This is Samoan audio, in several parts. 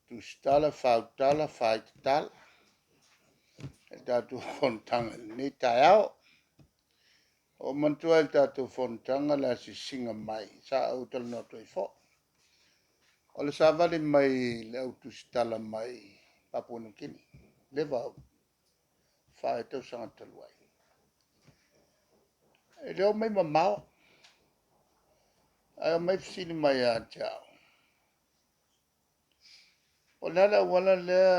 Tusitala, Fautala, Faaitatala i le tatou Fonotaga i lenei taeao. Ua ou manatua i le tatou Fonotaga le asiasiga mai sa ou talanoa atu ai foi. O le savali mai a le Au Tusitala mai Papua Niu Kini, leva 4 tausaga talu ai. E le o omai mamao, ae omai fesili mai ia te au, po o le a le auala lea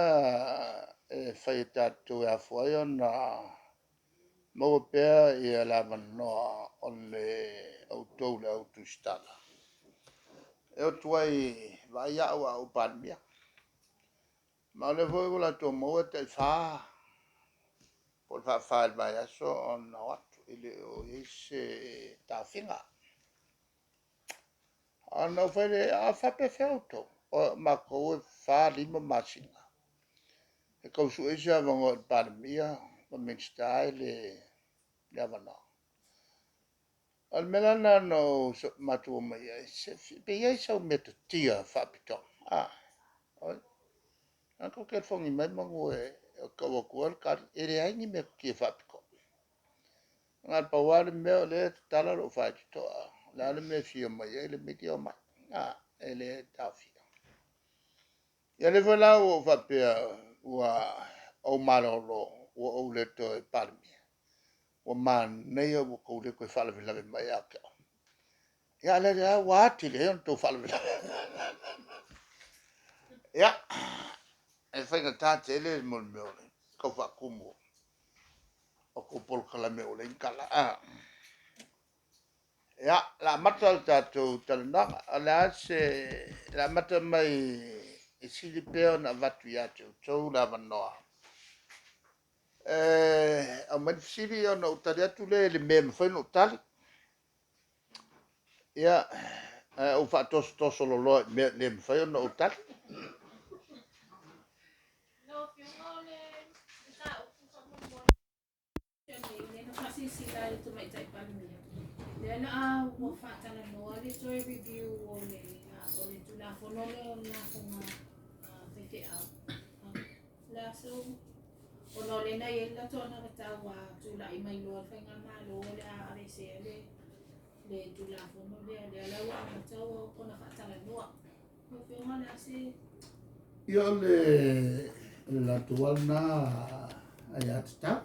e fai e tatou e afua ai ona maua pea le avanoa o outou le Au Tusitala e o atu ai e vaai au a o ou Palemia. Ma o lea foi ua latou maua e tai 4 po o le faa-fa i le vaiaso ona o atu, e le o i ai se taofiga. Ona ou fai loa i ai, a faapefea outou? O matou e 4, 5 masina e tau sue se avanoa i le Palemia ma Minisita e le avanoa. O le mea la lena na matou omai ai, pe i ai sau metotia faapitoa. Oi, na tou telefoni mai manu e tau atua le tali, e leai ni metotia faapitoa. Na o le pau lava le mea o lea e tatala lou faitotoa, o le a le mea e fia omai ai le media omai, e le taofia. Ia o lea foi la ua ou faapea ua ou malolo ua ou le toe Palemia, ua manaia ua outou le toe faalavelave mai ia te au. Ia a o lea lava ua atili ai ona outou faalavelave. Ia, e faigata tele le mea o le tau faatumu o tou polokalame ua leai ni tala. Ia, o le a amata le tatou talanoaga. O le a amata mai, e sili pea ona avatu ia te outou le avanoa e aumai ni fesili ona ou tali atu lea i le mea e mafai ona ou tali, ia, ae ou faatosotoso loloa i mea e le mafai ona ou tali. Ia, o le latou lava lena aiatatau.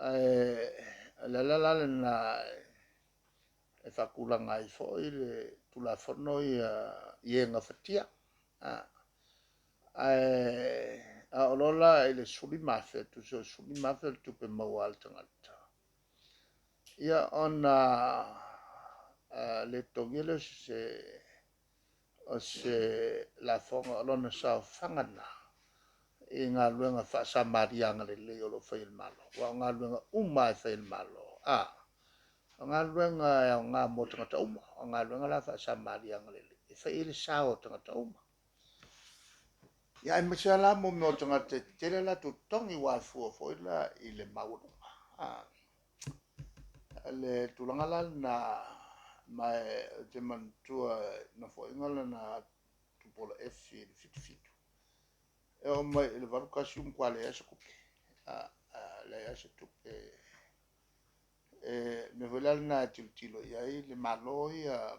Ae o le ala la lena e faatulaga ai foi le Tulafono ia i e gafatia. Ae a oo loa la i le $15,000 tusa o le $15,000 le tupe maua a le tagata, ia ona le totogia lea o se lafoga, o lona saofaga lena i galuega faa-Samaria agalelei o lo o faia e le Malo. Aua o galuega uma lava e fai e le Malo, o galuega e aoga mo tagata uma, o galuega la faa-Samaria agalelei e fai i ai le sao o tagata uma. Aemaise lava la mea o tagata e tetele a latou totogi, aua e fua foi la i le maualuga. O le tulaga la lena, ma ou te manatua i le Nofoaiga lena a Tupuola Efi i le 1977, e oo mai i le 1981 ua matua leai lava se tupe, leai lava se tupe. O le mea foi la lena e tilotilo i ai le Malo ia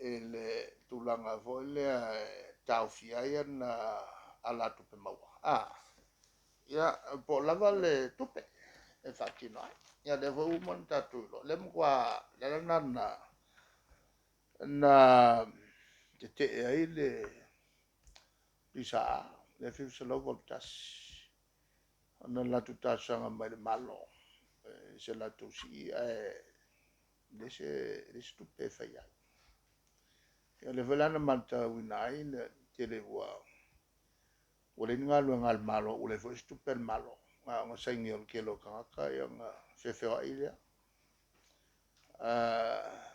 i le tulaga foi lea e taofia ai ana alatupe maua, ia, po o lava le tupe e faatino ai. Ia lea foi ua uma ona tatou iloa, lea matua, le ala lena na tetee ai le PSA le 1981, ona na latou talosaga mai i le Malo i se latou sii ae leai se tupe e fai ai. Ia lea foi la na matauina ai le tele ua leai ni galuega a le Malo ua leai foi se tupe a le Malo. Na ona saini o le tele o tagata ona feofeoai lea. E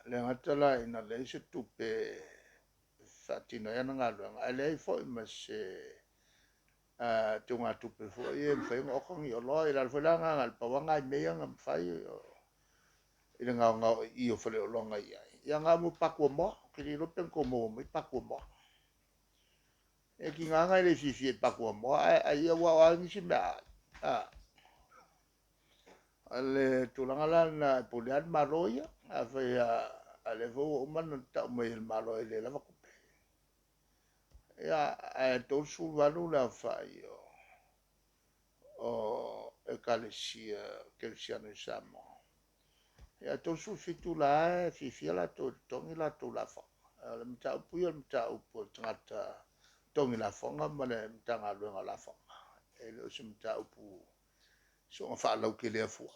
le gata la ina leai se tupe e faatino ai ana galuega, ae leai foi ma se teugatupe foi ia e mafai ona oka ni oloa. Ia o le ala foi la lena na o le pau lava nai mea ia na mafai i le gaogao i i o faleoloa na i ai, ia na o mea o patua moa. Ou te le iloa pe na outou maua mai patua moa. E tiga lava ona e le fiafia i patua moa ae ai aua o a nisi meaai, a? O le tulaga la lena e pule lava le Malo ia. Afai lava a o lea foi ua uma ona tau mai e le Malo e le lava tupe. Ia, ae 38 le aofai o Ekalesia Kerisiano i Samoa, ae 37 la e fiafia latou e totogi latou lafoga. O le mataupu ia o le mataupu a le tagata totogi lafoga ma le Matagaluega o Lafoga. E le o se mataupu soona faalautelea fua.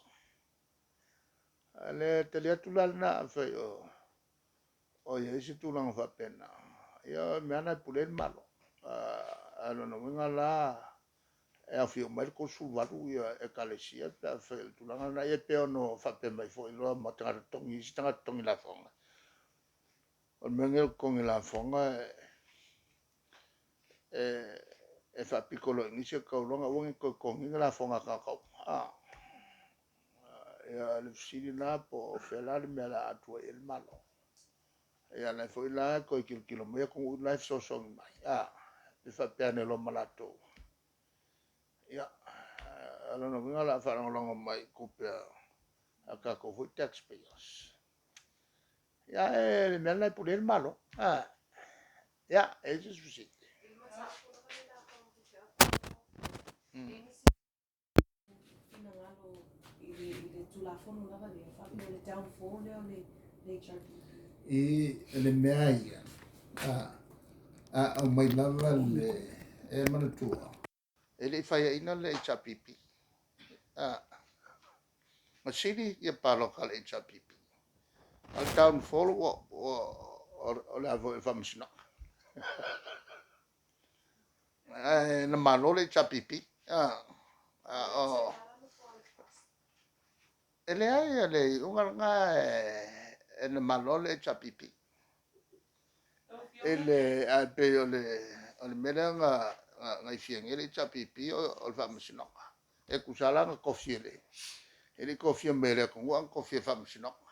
O le tali atu la lena, afai o i ai se tulaga faapena, ia o mea lava na e pule ai le Malo. A o lona uiga la, e aofia uma ai le 38 Ekalesia pe afai o le tulaga lena. Ia pe ono faapea mai foi loa ma tagata totogi, isi tagata totogi lafoga. O le mea lenei o le totogi lafoga e faapito loa i nisi, e tatau loa ona aua ne i toe totogiina lafoga a tagata uma. Ia, o le fesili la po o fea la le mea o le a tua i ai le Malo? Ia o la foi la e toe tilotilo mai atunuu la e fesoasoani mai, pe faapea ane loa ma latou. Ia, o lona uiga o le a faalagolago mai i tupe a tatou foi tax payers. Ia, ae o le mea lava lena e pule ai le Malo. Ia, e i ai se isi fesili? I le mea ia, a aumai lava le, e manatua, e le i faiaina le HRPP. Na sili ia palota a le HRPP, a o le downfall o le Faamasinoga. Ae na malo le HRPP. E leai, o le iuga lena, na malo le HRPP. Ae pei o le mea lea na ifia nei le HRPP o le Faamasinoga. E tusa lava la na tofi e le i tofia mai e le atunuu, ae na tofia e le Faamasinoga.